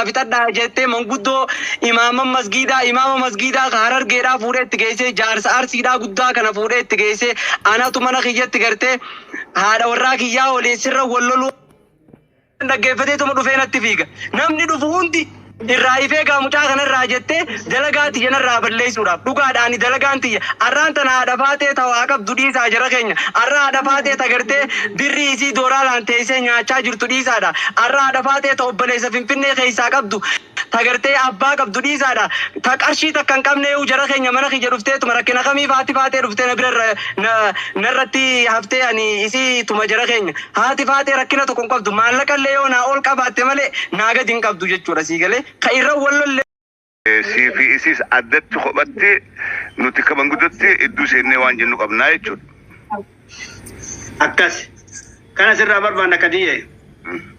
fixadhaa jettee manguddoo imaama masgiidaa, imaama masgiidaa ka Harargeedhaa fuudhee itti geessee, jaarsa Arsiidhaa guddaa kana fuudhee itti geessee, anatu mana kiyyatti gartee haadha warraa kiyyaa waliin sirra wal loluu dhaggeeffateetuma dhufee natti fiiga. Namni dhufu hundi irraa ifee gaa mucaa kanarraa jettee dalagaa tiyya narraa balleessuudhaaf. Dhugaadhaan dalagaan tiyya arraan tana haadha Faatee tawaa qabdu dhiisaa jara keenya. Arra haadha Faatee tagartee birrii isii dooraalaan teessee nyaachaa jirtu dhiisaadha. Arra haadha Faatee ta obboleessa Finfinnee keessaa qabdu, tagartee abbaa qabdu dhiisaadha. Ta qarshii takka hin qabne yoo jara keenya mana kiyya dhufteetuma rakkina kamiif haati Faatee dhuftee na bira narratti haftee ani isii tuma jara keenya. Haati Faatee rakkina tokko hin qabdu. Maallaqa illee yoo naa ol qabaatte malee naa gadi hin qabdu jechuudha, sii galee. Ka irra wal lolle Sii fi isiis addatti kophatti nuti akka manguddootti iddoo seennee waan jennu qabnaa jechuudha. Akkas. Kana sirraa barbaanna, Kadiyye.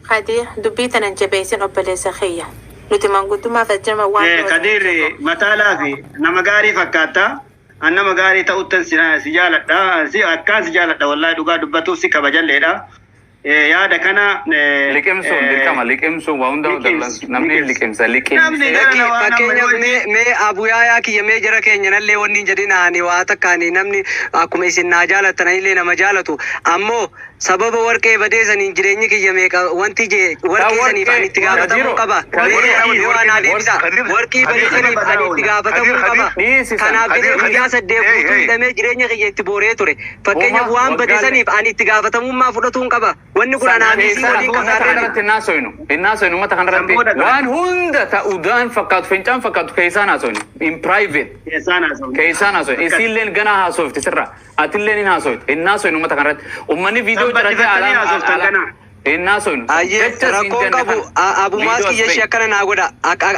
Kadir, dubbii tana hin jabeessin, obboleessa kiyya. Nuti manguddummaaf as jirma waan biroo Kadir, mataa laafi nama gaarii fakkaata. An nama gaarii ta'uttan si jaaladha. Si akkaan si jaaladha, wallahi, dhugaa dubbatuuf si kabajalleedha. Yaada kana Liqimsuun dirqama, liqimsuun waa hunda. Liqimsi, namni liqimsi. Liqimsa. Namni Liqimsee. gara Lakki waan amma fakkeenyaaf yoo mee mee abuyaayaa kiyya, mee jara keenya nallee wanni hin jedhin. Ani waa takka, ani namni akkuma isin naa jaalattan anillee nama jaalatu, ammoo sababa warqee badee saniin jireenyi kiyya meeqa wanti jee warqee saniif ani itti gaafatamuu qaba. Mee waa naa deebisa. Warqii badee saniif ani itti gaafatamuu qaba. Dhiisi san. Kanaaf jedhee guyyaa 8 guutuu hidhamee jireenya kiyya itti booree ture. Fakkeenyaaf waan bade saniif ani itti gaafatamummaa fudhatuun qaba. Wanni kun anaa fi isii waliin Uummata kasaarree miti. kanarratti hin haasoynu. Hin haasoynu uummata kanarratti. San booda kana. Waan hunda ta'uudhaan fakkaatu, fincaan fakkaatu keessaan haasoynu. In private. Keessaan haasofne. Keessaan haasoynu. Akkas. Isiilleen ganaa haasofti sirra. Atilleen hin haasoytu. Hin haasoynu uummata kanarratti. Uummanni viidiyoo San bal'ifattanii jiratee haasoftan kana. Hin haasoynu. Ayyee, Jecha siin rakkoon jenne qabu kana. abumaas Viidiyoo as kiyya ishee bahi. akkana naa godha,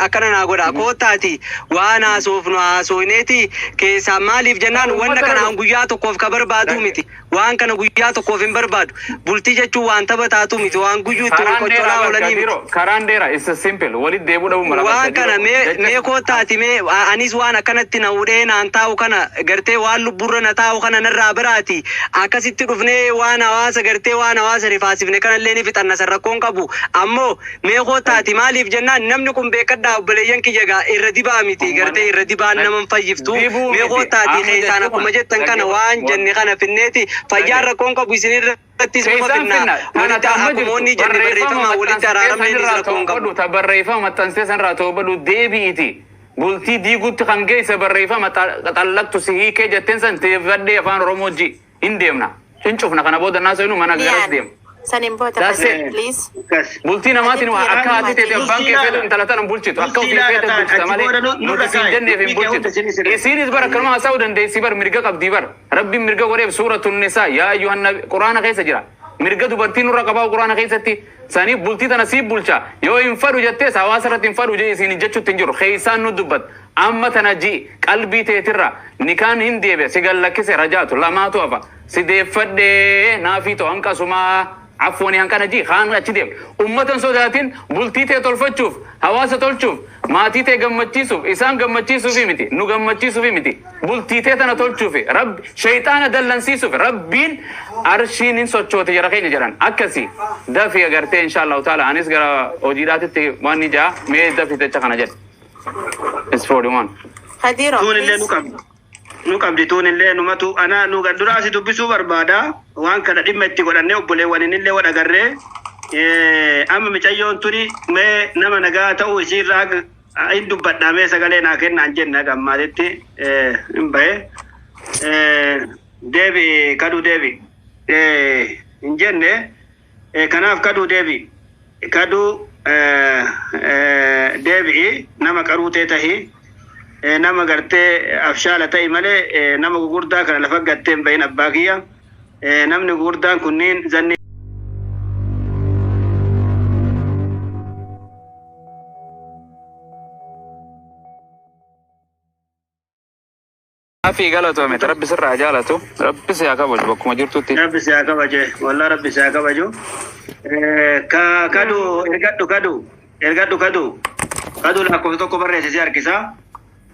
akkana naa godha, koottaati waan haasofnu haasofneeti keessaa. Maaliif jennaan, wanna Uummata kanaan irra guyyaa tokkoof ka barbaadu miti. Waan kana guyyaa tokkoof hin barbaadu. Bultii jechuun waan tapha taatu miti, waan guyyuu itti wal Karaan dheeraa qoccolaa bar oolanii miti. Kadiro. Karaan dheeraa is simple. Walitti deebi'uu dhabuu mala. Waan kana mee mee koottaati, mee anis waan akkanatti na hudhee naan taa'u kana, gartee waan lubburra na taa'u kana narraa biraati. Akkasitti dhufnee waan hawaasa, gartee waan hawaasa rifaasifne kanallee ni fixanna, san rakkoon qabu. Ammoo mee koottaati, maaliif jennaan, namni kun beekadhaa, obboleeyyan kiyya gaa, irra dibaa miti, gartee irra dibaan nama hin fayyiftu. Dibuu Mee miti. koottaati Amma keessaan jechuun akkuma jettan kana waan jenne kana finneeti, fayyaan rakkoon qabu, isinirrattis numa Keessaan finna. finna. Kana Walitti amma akkuma wanni jirtu jenne barreeffama barreeffamaan walitti maxxansitee araaramneenis sanirraa rakkoon qabu. to'adhu, ta barreeffama maxxansitee sanirraa to'adhu, deebi'iti. Bultii diiguutti kan geesse barreeffama xallaqtu si hiikee jetteen san teeffadhee afaan Oromoo ji hin deemna. Hin cufna, kana booda naasoo mana garas Miyaan deema. saniin booda That's Kadir, it. please. Akkas. Bultii namaatiin Ati akka haati teete abbaan kee fedhu intala tana hin bulchitu. Akka ofii Bultii feete ilaala bulchita achi malee booda nurra nuti siin kaa'i. jenneef hin Dubbii kee hunda bulchitu. isin sirreessa. Isiinis bara akkanuma haasa'uu dandeessi bar, mirga qabdii bar. Rabbiin mirga godheef, suuratun nisaa yaa ayyuhan nabi quraana keessa jira. Mirga dubartii nurra qabaa quraana keessatti. Saniif bultii tana siif bulcha. Yoo hin fadhu jettees hawaasa irratti hin fadhu jee isiin jechuutti hin jiru. Keessaan nu dubbat. Amma tana ji qalbii teetirra nikaan hin deebi'a, si gallakkise rajaatu lamaatu hafa. Si deeffadhee naafii ta'u hanqasumaa afwani hanqana ji kaan achi deema. Ummatan sodaatin, bultii tee tolfachuuf, hawaasa tolchuuf, maatii tee gammachiisuuf, isaan gammachiisuufi miti, nu gammachiisuufi miti. Bultii tee tana tolchuufi, rabbi shayxaana dallansiisuuf, rabbiin arshiin hin sochoote jara keenya jedhan. Akkasi dafii agartee, inshallahu taala, anis gara hojiidhaatitti waan ni jaa, mee dafii jecha kana jedhe. It's 41. Kadiro, Tuun illee nu please. qabdi. Nu qabdi tuun illee numatu ana nu duraa si dubbisuu barbaada. Waan kana dhimma itti godhannee obboleewwan illee wal agarree. Amma micayyoon tuni mee nama nagaa ta'uu isiirraa hin dubbadhaa, mee sagalee naa kennaan jenna gammaatitti hin bahe. Deebi kaduu, deebi hin jenne. Kanaaf kaduu deebi. Kaduu deebi'i, nama qaruutee tahi, nama gartee abshaala ta'i malee nama gugurdaa kana lafa gattee hin bahin, abbaa kiyya. Namni gugurdaan kunniin zanni Afi galatoome, rabbi sirraa jaalatu, rabbi si haa kabaju bakkuma jirtutti. Rabbi si haa kabaje, wallah rabbi si haa kabaju. Ka kaduu ergadhu, kaduu ergadhu, kaduu kaduu lakkoofsa 1 barreessi, si harkisa.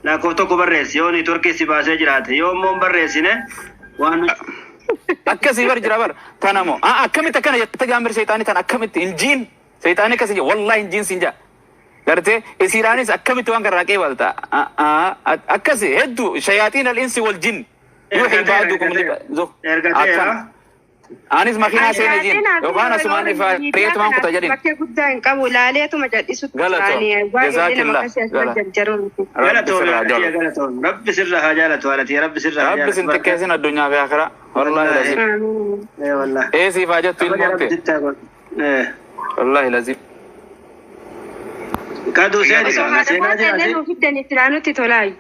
Lakkoofsa 1 barreessi yoo networkii si baasee jiraate, yoo immoo hin barreessine waan nu Akkasii bar jira bar tanamo. Akkamitti akkana jette gaambir seexaanii tan, akkamitti hin jiin seexaanii akkasii jira, wallahi hin jiin siin jaa. Gartee isiidhaanis akkamitti waan kana qeebalta? Akkasi hedduu shayaaxiin al-insi wal jinn. Yuuxii ba'dukum Ergateera. akkana. Anis makiinaa seene jin yookaan asumaan ifa reetumaan kuta jedhin. Bakkee guddaa hin qabu ilaaleetuma jal'isutti Galatoo. ta'anii baay'ee nama Jazaakillah. akkasii asirra Gala. jarjaruu miti. Rabbi Galatoomii sirraa haadha tiyya jaalatu. galatoomii. Rabbi sirra haa jaalatu haadha tiyya rabbi sirra haa Rabbi jaalatu. sin xiqqeessin addunyaa fi akhiraa. Wallaahi lazim. Amiin. Eh wallahi. Ee siif haa jettu Kabaja ilmoon rabbi tee. sitti haa godhu. Eh. Wallaahi lazim. Kaduu seeni Osoo kana haadha seenaa faaxee illee jiraate. nuuf fiddanii filaanutti tolaayu.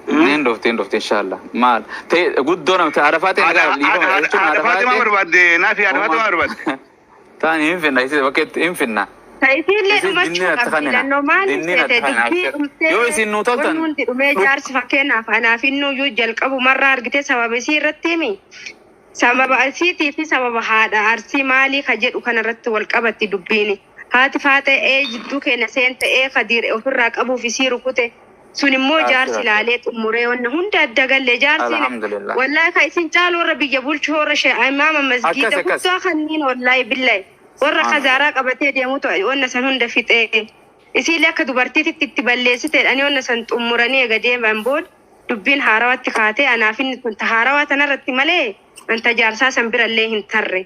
Niin dhufti hin dhufti inshallah. Maal ta'e guddoo namti haadha faatee nagaa dhiifama jechuun Haadha haadha Faaximaa faatee. barbaadde naafi haadha Faaximaa barbaadde. Taan hin finna isii bakkeetti hin finna. Ta'isiillee Isin dhumachuu dinniin qabdi attakannina. lannoo maaliif Dinniin seete attakannina. dubbii dhumtee Yoo isin nuu toltan wanni hundi dhumee jaarsi fakkeenyaaf anaaf innuyyuu jalqabumarraa argite sababa isii irratti himi. Sababa isiitii fi sababa haadha arsii maalii ka jedhu kanarratti wal qabatti dubbiini. Haati faaxee ee jidduu keenya seente ee kadiir ofirraa qabuuf isii rukute. Sun immoo jaarsi ilaalee xumuree wanna hunda adda galle jaarsiin Alhamdulillah. wallaahi ka isin caalu warra biyya bulchu warra imaama masgiida Akkas akkas. guddaa kanneen wallaahi billahi warra Subhanallah. kazaaraa qabatee deemutu wanna san hunda fixee isiillee akka dubartiititti itti balleessiteedhani wanna san xumuranii ega deeman booda dubbiin haarawatti kaatee anaaf inni kun ta haarawaa tanarratti malee anta jaarsaa san birallee hin tarre.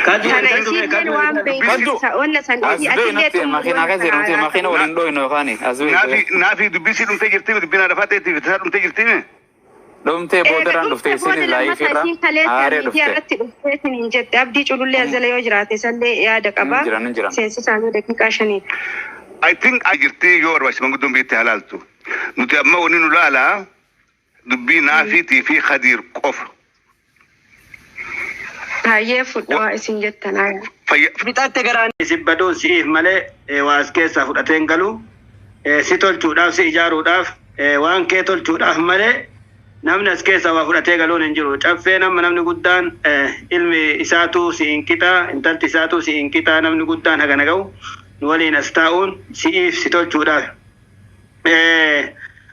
Kaduu Kana kaduu isiilleen kaduu waan Kaddu. beektu wanna san As isii bee atillee natti xumuri makiinaa wanna keessa jedhamte haaraa makiina ta'u. waliin dhooynu yookaan as bee. Naafi naafi dubbii sii dhumtee jirti dubbiin haadha Faaxeetii fi tasaa dhumtee jirti. Dhumtee Eega boodarraan dhufte dhufte booda isinis lammata laayifirra isiin kaleessa haaree miidiyaa dhufte. irratti dhuftee isin hin jette abdii culullee as jala yoo jiraate sallee yaada Hin qabaa. jiran hin jiran. Seensi isaanii daqiiqaa shaniidha. I think a jirti yoo barbaachise manguddoon biyyatti halaaltu. Nuti amma wanni nu laalaa dubbii naafiitii fi Khadiir qofa. Hayyee fudhaa isin jettan haaya. Fayya Fixatte garaan Isin baduun si'iif malee waa as keessaa fudhatee hin galu. Si tolchuudhaaf si ijaaruudhaaf waan kee tolchuudhaaf malee namni as keessaa waa fudhatee galuun hin jiru. Caffee nama namni guddaan ilmi isaatu si hin qixaa intalti isaatu si hin qixaa namni guddaan hagana ga'u nu waliin as taa'uun si'iif si tolchuudhaaf.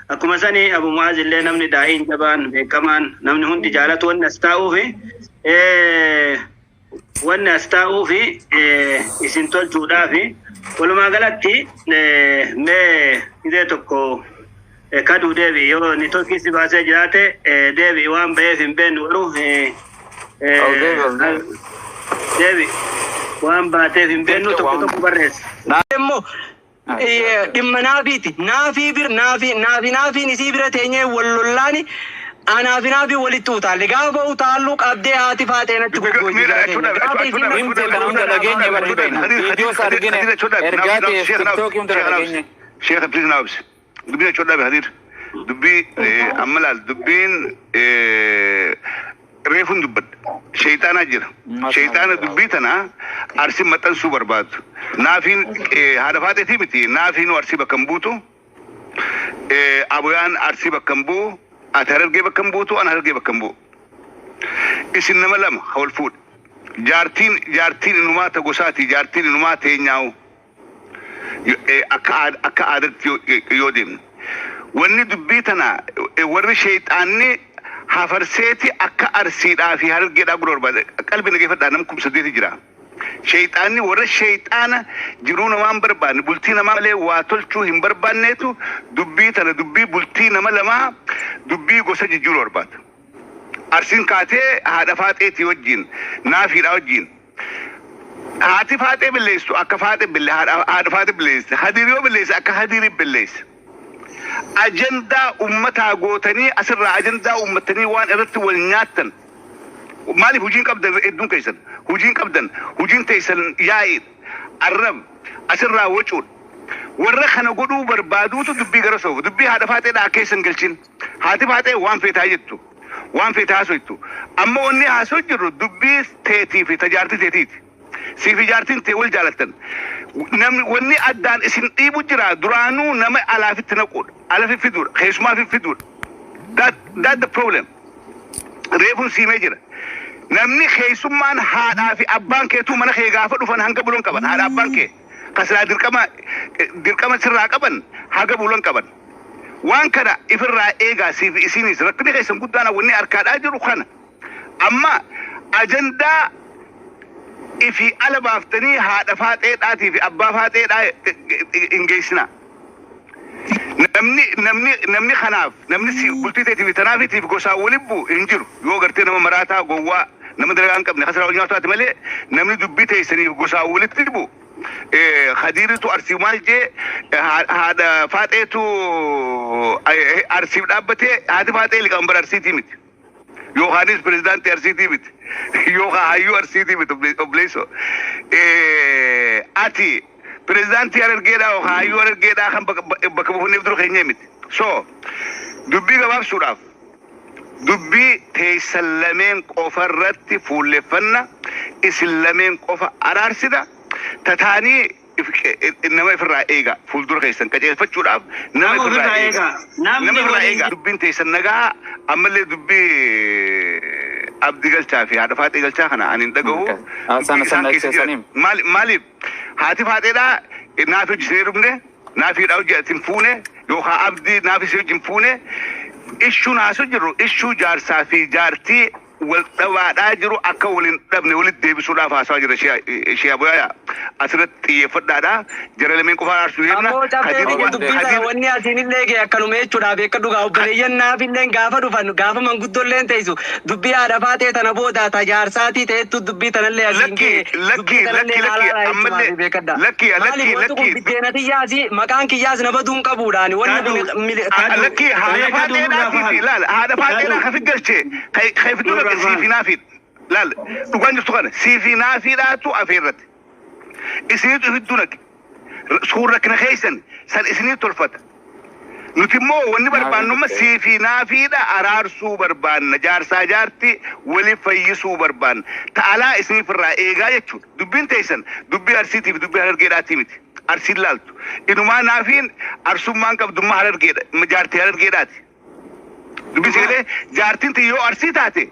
Akkuma sani Abu Mu'aaz illee namni daa'iin jabaan beekamaan namni hundi jaalatu wanni as taa'uufi wanni as taa'uufi isin tolchuudhaafi walumaa galatti mee gizee tokko kaduu deebi'i yoo ni tolkii si baasee jiraate deebi'i waan ba'eef hin beeknu garuu Ol deebi ol deebi. deebi'i waan baateef hin beeknu tokko tokko barreessa. immoo dhimma naafiiti. Naafii bir naafii naafi naafiin isii bira teenyee wal lollaani anaafi naafii walitti utaalle gaafa utaallu qabdee haati faaxee natti goggooyti jara keenya. Gaafa isiin Himtee kana hunda dhageenye bar ni beekna. Viidiyoo isaa argine ergaa ta'eef tiktookii hunda dhageenye. Sheekh please naa obsi. Dubbiin achoo dhaabe Hadiir. Dubbii amma laal dubbiin reefuun dubbadha. Sheeyxaanaa jira. Sheeyxaana dubbii tana arsi maxxansuu barbaadu. Naafiin haadha faaxeetii miti. Naafiin arsii bakka hin buutu. Abuyaan arsii bakka hin bu'u. Ati harargee bakka hin buutu. Ana harargee bakka hin bu'u. Isin nama lama wal fuudhe. Jaartiin jaartiin inumaa ta gosaati. Jaartiin inumaa teenyaa'u. Akka akka aadaatti yoo deemne. Wanni dubbii tana warri sheeyxaanni hafarseeti akka arsiidhaa fi harargeedhaa godhu barbaada. Qalbii nageeffadhaa nam 8000 jira. Sheeyxaanni warra sheeyxaana jiruu namaa hin barbaanne bultii namaa malee waa tolchuu hin barbaanneetu dubbii tana dubbii bultii nama lamaa dubbii gosa jijjiiruu barbaada. Arsiin kaatee haadha faaxeetii wajjin naafiidhaa wajjin haati faaxee billeessu akka faaxee bille haadha faaxee billeesse hadiir yoo billeesse akka hadiiri billeesse. Ajandaa ummataa gootanii asirraa ajandaa ummatanii waan irratti wal nyaattan maaliif hojiin qabdan hedduun keessan hojiin qabdan hojiin teessan yaa'ii arrab asirraa wacuudha. Warra kana godhuu barbaaduutu dubbii gara soofu dubbii haadha faaxeedhaa keessan galchin haati faaxee waan feetaa jettu waan feetaa haasoftu amma wanni haasoo jirru dubbii teetii fi tajaartii teetiiti. Siif ijaartiin tee wal jaalattan. Namni wanni addaan isin dhiibu jira duraanuu nama alaafitti naquudha. Alafi fiduudha. Keessumaa fi fiduudha. That the problem. Reefuun siimee jira. Namni keessummaan haadhaa fi abbaan keetuu mana kee gaafa dhufan hanga bulan qaban. Haadha abbaan kee. Kasilaa dirqama dirqama sirraa qaban haga bulan qaban. Waan kana ifirraa eegaa siif isinis rakkinni keessan guddaan wanni harkaadhaa jiru kana. Amma ajandaa Ifii ala baaftanii haadha faaxeedhaatii fi abbaa faaxeedhaa hin geessina. Namni kanaaf namni si bultii teetii fi tanaafiitiif gosaan waliin bu'u hin jiru. Yoo gartee nama maraataa gowwaa nama dalagaa hin qabne kasara wal nyaatu taate malee namni dubbii teessaniif gosaan walitti bu'u. Khadiiritu Arsii maal jee, haadha faaxeetu Arsiif dhaabbatee, haati faaxee liqaanbar Arsiitii miti. Yookaanis pirezidaantii Arsiitii miti. Yookaan hayyuu Arsiitii miti, obboleessoo. Ati pirezidaantii Harargeedhaa yookaan hayyuu Harargeedhaa kan bakka buufanneef dura keenyee miti. So dubbii gabaabsuudhaaf, dubbii teessan lameen qofa irratti fuulleffanna, isin lameen qofa araarsina, tataanii nama ifirraa eega, fuuldura keessan qajeelfachuudhaaf nama Nama ifirraa ofirraa eega. eega. Namni Nama ifirraa waliin eega. Dubbiin teessan nagaa, ammallee dubbii Abdi Galchaa fi haadha Faaxee Galchaa kana ani hin dhagahu. Ah, sana Dubbii isaan sana keessa jiran. saniim. Maaliif haati Faaxeedhaa naaf hojii dhumne, naaf hidhaa hojii hin fuune, yookaan Abdii naaf isii hojii hin fuune, ishuun haasoo jirru ishuu jaarsaa fi jaartii wal dhabaadhaa jiru akka waliin dhabne walitti deebisuudhaaf haasawaa jira. Ishee Abuyaa asirratti xiyyeeffadhaadha. Jara lameen qofa araarsuu deemna. Ammoo caffee Kadir biyya dubbii tana Kadir wanni asiin illee ga'e akkanuma jechuudha, beekadhu gaa obboleeyyan naafilleen gaafa dhufan gaafa manguddolleen teessu dubbii haadha faatee tana booda ta jaarsaatii ta'ettu dubbii tanallee asiin Lakki ga'e lakki dubbii tanallee lakki lakki laalaadha ammallee jechuudha, beekadha. Lakki lakki Maaliif wanti kun lakki biddeena kiyyaasi maqaan kiyyaas nama duun qabuudhaan wanni Kaduu, kun kaduu, Lakki haadha mee kaduu nurraa faaxeedhaatii fi fahan. laal, haadha faaxeedhaa Kaduu kafi galchee kayfi dura nurraa siifi fahan. naafii, laal, dhugaan jirtu kana siifi naafiidhaatu afeerratti isiniitu ifittuu naqe suun rakkina keessan san isinii tolfata. Nuti immoo wanni barbaannumma siifi naafiidha araarsuu barbaanna, jaarsaa jaarti wali fayyisuu barbaanna, ta'alaa isiniif irraa eegaa jechuudha. Dubbiin teessan dubbii Arsiitiif dubbii Harargeedhaatii miti. Arsiin laaltu inumaa naafiin arsummaan qabdummaa Harargeedha, jaartii Harargeedhaati. Dubbii sagalee jaartiin tiyya yoo Arsii taate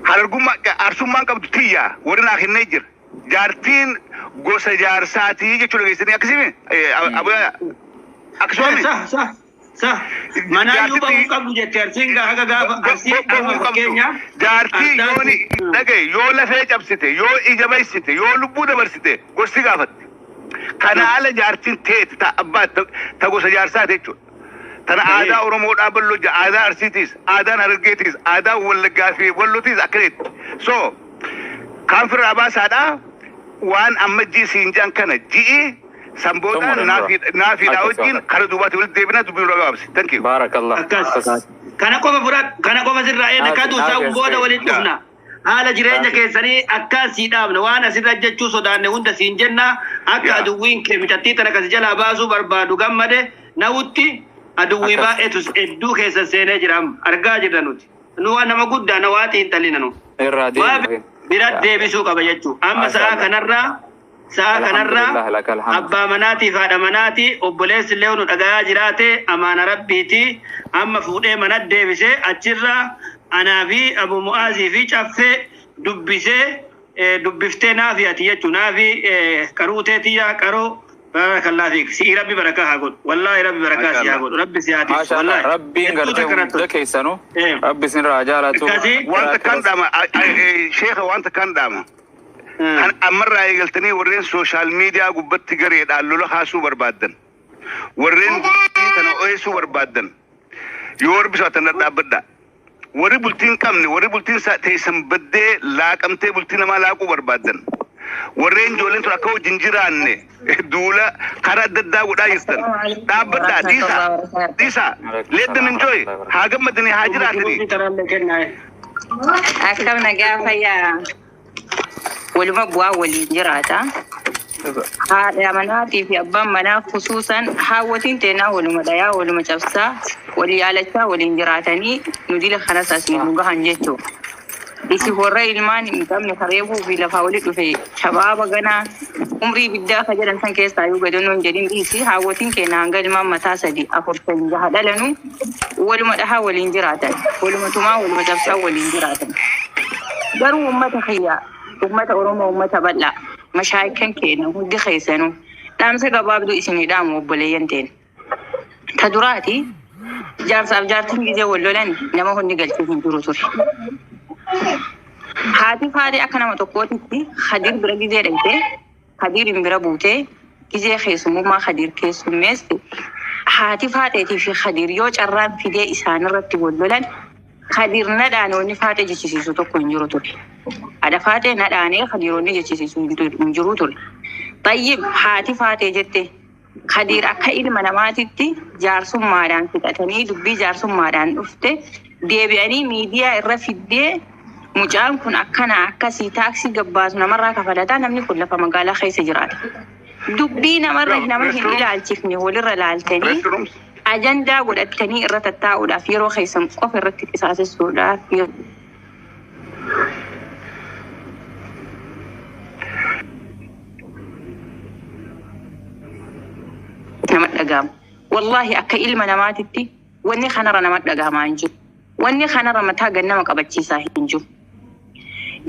Harargummaa arsummaan qabdu tiyya warri naa kennee jira. Jaartiin gosa jaarsaatii jechuudha, geessanii akkasii Abuyaa akkasuma. Sah sah sah. Manaayyuu Jaartiin bahuu qabdu jette Arsiin haga gaafa Arsii bahuu amma qabdu. fakkeenyaaf Jaartii ardaan yoo ni dhagaye, yoo lafee cabsite, yoo ija baysite, yoo lubbuu dabarsite gosti gaafatte. Kana ala jaartiin teeti ta abbaa ta gosa jaarsaati jechuudha. Tana aadaa Oromoodhaa bal'oo jira. Aadaa Arsiitiis, aadaan Harargeetiis, aadaan Wallaggaa fi Wallootiis akkaneetti. So kaan firraa baasaadhaa waan amma ji'i siin jedhan kana ji'i san boodaan Xumure nurra. Naafiidhaa Akkas wajjin waan. kara duubaatti walitti deebina, dubbii nurraa gabaabsi. Thank you. Baarakallah. Akkas. Kana qofa fudhadhu. Kana qofa sirraa eena kaduu Naafi isaan booda waliin dhufna. Haala jireenya keessanii akkaan sii dhaabna, waan asirra jechuu sodaanne hunda siin jenna, akka aduwwiin kee micattii tana kasi jalaa baasuu barbaadu gammade nawutti aduwwii baay'eetu hedduu keessa seenee jira, amma argaa jirra nuti. Nu waan nama guddaa na waa xiinxalina nu. Irraa Waa deebi. bira deebisuu qaba jechuu. Amma sa'a Maashaallah. kanarraa sa'a kanarraa Alhamdulillah lakal hamd. Abbaa manaatii fi haadha manaatii, obboleessi illee nu dhagayaa jiraate, amaana rabbiiti amma fuudhee mana deebisee achirraa anaa fi Abu Mu'aazii fi Caffee dubbisee dubbiftee naafi ati jechuu naafi qaruutee tiyyaa qaroo, barakallah fiik, si'i rabbi barakaa haa godhu, wallaahi rabbi barakaa si haa Maashaallah. godhu, rabbi si haa tiksu. Maashaallah. Wallaahi Rabbiin hedduu gartee takka hunda natti keessanuu rabbi isinirraa jaalatu. Akkasii. Wanta kan dhaama sheeka, wanta kan dhaama. Kan ammarraa eegaltanii warreen social media gubbatti gareedhaan lola kaasuu barbaaddan. Warreen dubbii tana oyeessuu barbaaddan. Yoo rabbi so'atan dhadhaabbadha. Warri bultii hin qabne, warri bultiin teessan baddee laaqamtee bultii namaa laaquu barbaaddan. Warreen ijoolleen tun akka wajjin jiraanne duula karaa adda addaa godhaa jirtan. Dhaabbadhaa, dhiisaa, dhiisaa. Let them enjoy. Haa gammadanii haa jiraatanii. Bultii tanallee kennaa. Akkam, nagaa, fayyaa, waluma bu'aa waliin jiraata. Haadha manaatii fi abbaan manaa, khusuusan haawwatiin teenaa, waluma dhayaa, waluma cabsaa, walii yaalachaa waliin jiraatanii nu dila kanas asiin nu gahan jechuudha. Isi warra ilmaan hin qabne kareebuu fi lafaa wali dhufe shabaaba ganaa umrii biddaa ka jedhan san keessaa yoo gadi nuun jedhin dhiisi, haawwatiin keenya hanga ilmaan mataa sadi, afur, shan, jaha dhalanu waluma dhahaa waliin jiraatan, waluma tumaa, waluma cabsaa waliin jiraatan. Garuu uummata kiyya, uummata Oromoo, uummata bal'aa, mashaayikan keenya hundi keessanuu dhaamsa gabaabduu isinii dhaamu, obboleeyyan teenya. Ta duraati, jaarsaaf jaartiin gizee wal lolan nama hundi galchee hin jiru ture. Haati Faaxee akka nama tokkootitti Khadiir bira gizee dhaqxee Khadiirin bira buutee gizee keessummaa Khadiir keessummeessu haati Faaxeetii fi Khadiir yoo carraan fidee isaanirratti wal lolan Khadiir nadhaan wanni Faaxee jechisiisu tokko hin jiru ture. Haadha Faaxee nadhaanee Khadiironni jechisiisu hin jiru ture. Tayyib haati Faaxee jette Khadiir akka ilma namaatitti jaarsummaadhaan fixatanii dubbii jaarsummaadhaan dhufte deebi'anii miidiyaa irra fiddee mucaan kun akkana akkasii taaksii gabbaasu namarraa kafalataa namni kun lafa magaalaa keessa jiraata. Dubbii namarra nama hin ilaalchifne walirra laaltanii Restrooms. ajandaa godhattanii irra tattaa'uudhaaf yeroo keessan qofa irratti qisaasessuudhaaf nama dhaga'ama. Wallaahi akka ilma namaatitti wanni kanarra nama dhaga'amaa hin jiru. Wanni kanarra mataa gannama qabachiisaa hin jiru.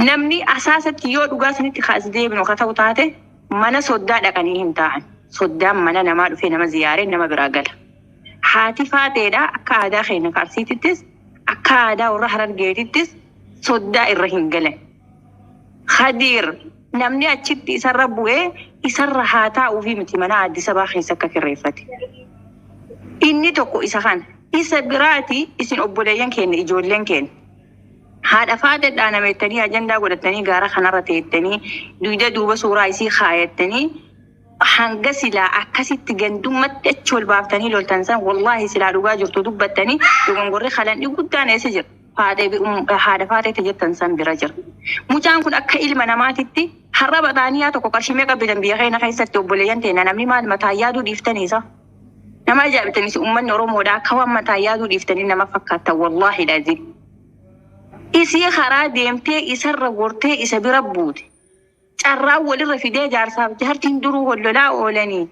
Namni asaasatti yoo dhugaa sanitti kaas deebinu akka ta'u taate mana soddaa dhaqanii hin taa'an. Soddaan mana namaa dhufee nama ziyaaree nama biraa gala. Haati Faaxeedha akka aadaa keenya Arsiitittis akka aadaa warra Harargeetittis soddaa irra hin galan. Khadiir namni achitti isarra bu'ee isarra haa taa'uufi miti mana Addis Ababaa keessa akka kirreeffate. Inni tokko isa kana. Isa biraati isin obboleeyyan keenya ijoolleen keenya. Haadha Faaxee dhaanamettanii ajandaa godhatanii gaara kanarra teettanii dugda duuba suuraa isii kaayattanii hanga silaa akkasitti gandummatti achi ol baaftanii loltan san wallaahi silaa dhugaa jirtu dubbattanii dogongorri kalandhi guddaan eessa jira? Faaxee haadha Faaxeetti jettan san bira jira. Mucaan kun akka ilma namaatitti har'a bataaniyaa tokko qarshii meeqa bitan biyya keenya keessatti obboleeyyan teenya namni maal mataa yaaduu dhiiftanii isa? Nama ajaa'ibtanis uummanni Oromoodhaa akka waan mataa yaaduu dhiiftanii nama fakkaata wallaahi laazim. Isii karaa deemtee isarra gortee isa bira buute. Carraa walirra fidee jaarsaaf jaartiin duruu wal lolaa oolanii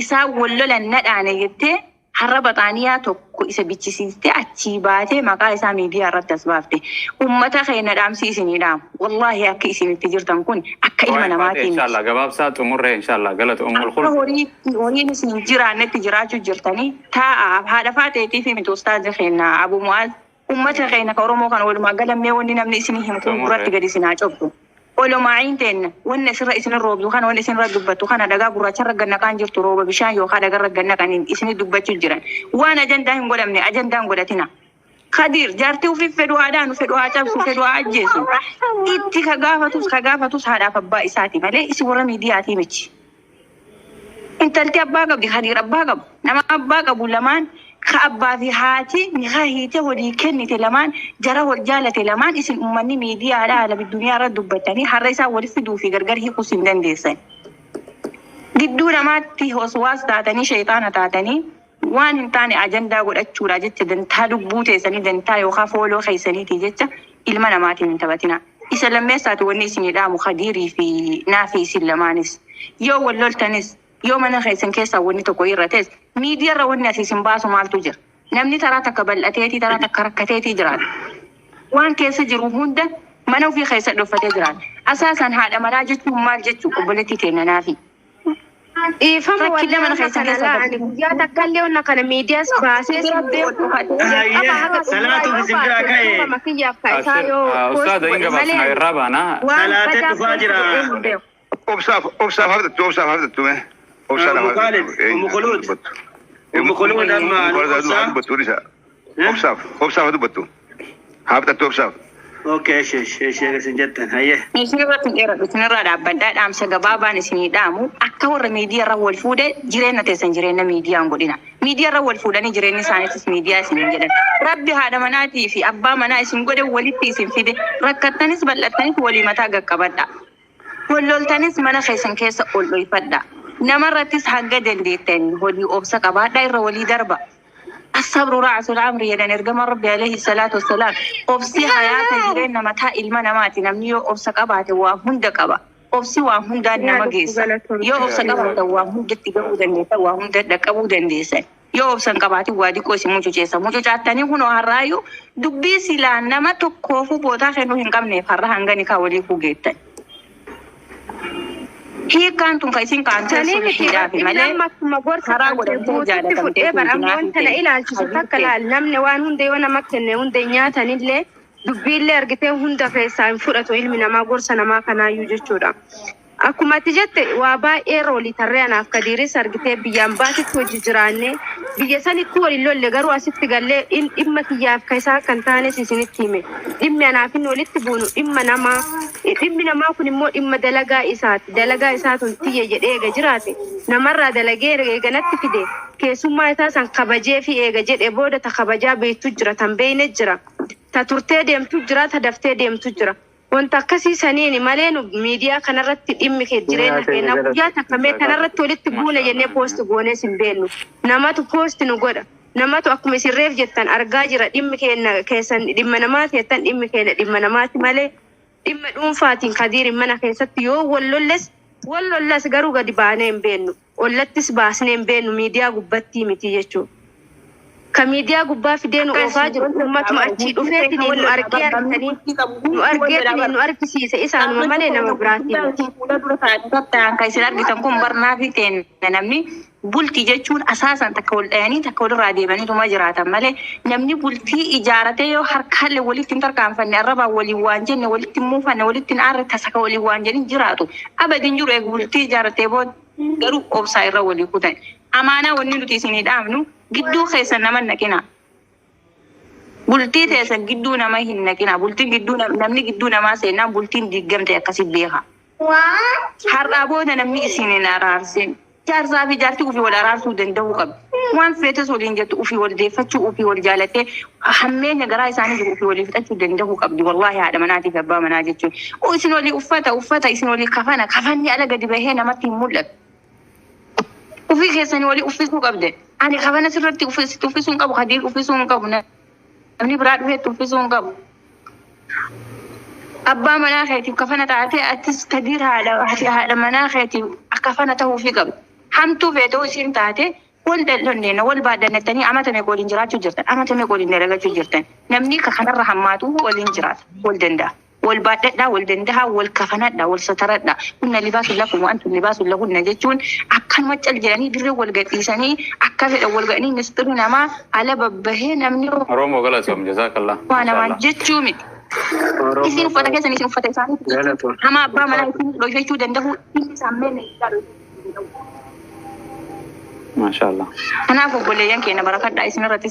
isaan wal lolan nadhaane jettee har'a baxaaniyaa tokko isa bichisiistee achii baatee maqaa isaa miidiyaa irratti as baafte. Uummata keenya dhaamsi isinii dhaamu. Wallaahi akka isinitti jirtan kun akka ilma namaatiin miti. Inshallah gabaabsaa xumurree inshallah galata ummul Akka khulf. horii horiin isin jiraannetti jiraachuu jirtanii taa'a haadha Faaxeetii fi miti ustaaza keenya Abu Mu'aaz uummata keenya ka Oromoo kan walumaa galammee wanni namni isinii himu kun gurratti gadi isin haa cobsu. Olomaa'iin teenna wanni asirra isin roobdu kana wanni isinirra dubbattu kana dhagaa gurraacharra gannaqaan jirtu rooba bishaan yookaan dhagarra gannaqaniin isinii dubbachuu jiran. Waan ajandaa hin godhamne ajandaa hin godhatina. Khadiir jaartii ofii fedhu haa dhaanu fedhu haa cabsu fedhu haa ajjeesu. Itti ka gaafatus ka gaafatus haadhaaf abbaa isaati malee isin warra miidiyaatii miti. Intalti abbaa qabdi Khadiir abbaa qabu. Nama abbaa qabu lamaan ka abbaa fi haati nikaa hiite walii kennite lamaan jara wal jaalate lamaan isin uummanni miidiyaadhaa ala addunyaa irra dubbattanii har'a isaan walitti fiduu fi gargar hiikuus hin dandeessan. Gidduu namaatti waswaas taatanii sheexaana taatanii waan hin taane ajandaa godhachuudha jecha dantaa lubbuu teessanii dantaa yookaan fooloo keessaniiti jecha ilma namaatiin hin taphatina. Isa lammeessaati wanni isinii dhaamu Khadiirii fi naafi isin lamaanis. Yoo wal loltanis yoo mana keessan keessaa wanni tokko irra ta'es miidiyaarra wanni asii isin baasu maaltu jira? Namni taraa takka bal'ateetii taraa takka rakkateetii jiraata. Waan keessa jiru hunda mana ofii keessa dhoffatee jiraata. Asaasan haadha manaa jechuun maal jechuu obboleettii teenya naafi. Dhiifama Rakkina mana wallaahi keessan kana keessa laa ani guyyaa takka illee onna kana miidiyaas baasee sin beeku. Jalqaba haga dhumaa Salaatu yoo isin biraa baase ka'e. dhiifama kiyyaaf ka isaa yoo post Ustaada hin godhe malee gabaabsina ani irraa baana. waan Salaatee badaa dhufaa post jira. godhee hin beeku. Obsaaf obsaaf haftattu obsaaf haftattu mee. Obsaaf Ummu Khalid, Ummu Khulud. Ummu Khulud amma nu obsaa. dubbattu isa. Obsaaf obsaaf dubbattu. Haftattu obsaaf. Okay, ishee ishee ishee isin jettan hayyee. Isin irratti hin dheeradhu isinirraa dhaabbadhaa dhaamsa gabaabaan isinii dhaamu akka warra miidiyaarra wal fuudhe jireenya teessan jireenya miidiyaan godhina. Miidiyaarra wal fuudhanii jireenyi isaaniitis miidiyaa isiniin jedhan. Rabbi haadha manaatii fi abbaa manaa isin godhe walitti isin fide rakkattanis bal'attanis walii mataa qaqqabadha. Wal loltanis mana keessan keessa ol dhoyfadha. Namarrattis hanga dandeettanii walii obsa qabaadhaa irra walii darba. الصبر رأس الأمر يدن إرجم ربي عليه الصلاة والسلام أبسي حياة جيرين متى إلما نماتي نمني يو أبسا قباتي وهند قبا أبسي وهند نما جيسا يو أبسا قباتي وهند تجاو دنديسا وهند دكابو دنديسا يو أبسا قباتي وادي كوسي موجو جيسا موجو جاتني هنو هرايو دبي سلا نما تكوفو بوتا خنو هنقم نفر هنغني كاولي فوجيتن hiikkaan tun kan isin kaantee Sanii miti sulhiidhaafi rabbi malee nama akkuma gorsa karaa kan godhamtee guututti jaalatamtee fudhee bara amma tuutinaa wanta na ilaalchisu takka laal namni waan hunda yoo nama kenne hunda hin nyaatanillee Dubbiillee argitee hunda keessaa hin fudhatu ilmi namaa gorsa namaa kanaayyuu jechuudha. Akkuma ati jette waa baay'ee roolii tarree anaaf Kadiiris argitee biyyaan baatitti hojii jiraannee biyya sanitti waliin lolle garuu asitti gallee dhimma kiyyaaf ka isaa kan taanes isinitti hime. Dhimmi anaaf inni walitti buunu dhimma namaa dhimmi namaa kun immoo dhimma dalagaa isaati. Dalagaa isaatuun tiyya jedhee eega jiraate namarraa dalagee eega natti fide keessummaa isaa san kabajee fi eega jedhe booda ta kabajaa beektu jira tan beeyne jira. Ta turtee deemtu jira ta daftee deemtu jira. Wanta akkasii saniini malee nu miidiyaa kanarratti dhimmi kee jireenya keenya guyyaa takka mee kanarratti walitti buune jennee poosti goonees hin beennu. Namatu poosti nu godha. Namatu akkuma isin reef jettan argaa jira dhimmi keenya keessan dhimma namaati jettan dhimmi keenya dhimma namaati malee dhimma dhuunfaatiin Kadiirin mana keessatti yoo wal lolles wal lollas garuu gadi baanee hin beennu. Ollattis baasnee hin beennu miidiyaa gubbattii miti jechuudha. Ka miidiyaa gubbaa fidee nu oofaa jiru uummatuma achii dhufeetiin nu argee argitanii nu argeetiin nu argisiise isaanuma malee nama biraatiin miti. Fuula dura ta'an kan isin argitan kun barnaa fi kenna namni bultii jechuun asaasan takka wal dhayanii takka walirraa deemaniituma jiraatan malee namni bultii ijaaratee yoo harkaallee walitti hin tarkaanfanne arrabaan waliin waan jenne walitti hin muufanne walitti hin aarre tasaka waliin waan jedhin jiraatu. Abadiin jiru eegu bultii ijaaratee booda garuu obsaa irra walii kutan. Amaanaa wanni nuti isinii dhaabnu gidduu keessan nama hin naqina. Bultii teessan gidduu nama hin naqina. Bultiin gidduu namni gidduu namaa seennaan bultiin diigamte akkasi beeka. Har'aa booda namni isin hin araarsin. Jaarsaa fi jaartii ofii wal araarsuu danda'uu qabdi. Waan feetes waliin jettu ofii wal deeffachuu ofii wal jaalattee hammeenya garaa isaanii jiru ofii walii fixachuu danda'uu qabdi. Wallaahi haadha manaatii fi abbaa manaa jechuun. Isin walii uffata uffata isin walii kafana kafanni ala gadi bahee namatti hin mul'atu. Ofii keessanii walii uffisuu qabde. Ani kafana sirratti uffisuu hin qabu, Kadiir uffisuu hin qabu, namni biraa dhufeetti uffisuu hin qabu. Abbaa manaa keetiif kafana taatee atis Kadiir haadha manaa keetiif kafana ta'uufii qabdi. Hamtuu feetoo isiin taate wal dandeenna wal baadhannettanii amata meeqa waliin jiraachuu jirtan amata meeqa waliin dalagachuu jirtan namni ka kanarra hammaatu waliin jiraata wal danda'a. Wal baadhadhaa wal danda'a wal kafanadhaa wal sataradhaa hunna libaasun lakum wa antum libaasun lahunna jechuun akkanuma cal jedhanii dirree wal gadhiisanii akka fedhan wal gadhanii misxirri namaa ala babbahee namni Oromoo galatoom jazaakallah. waa namaan jechuu miti. Isin uffata keessan isin uffata isaanii hamaa abbaa manaa isin dhoyfachuu danda'u inni isaan meenne isaa dhoyfachuu danda'u. Maashaallah. Kanaaf obboleeyyan keenya barakadhaa isin irratti.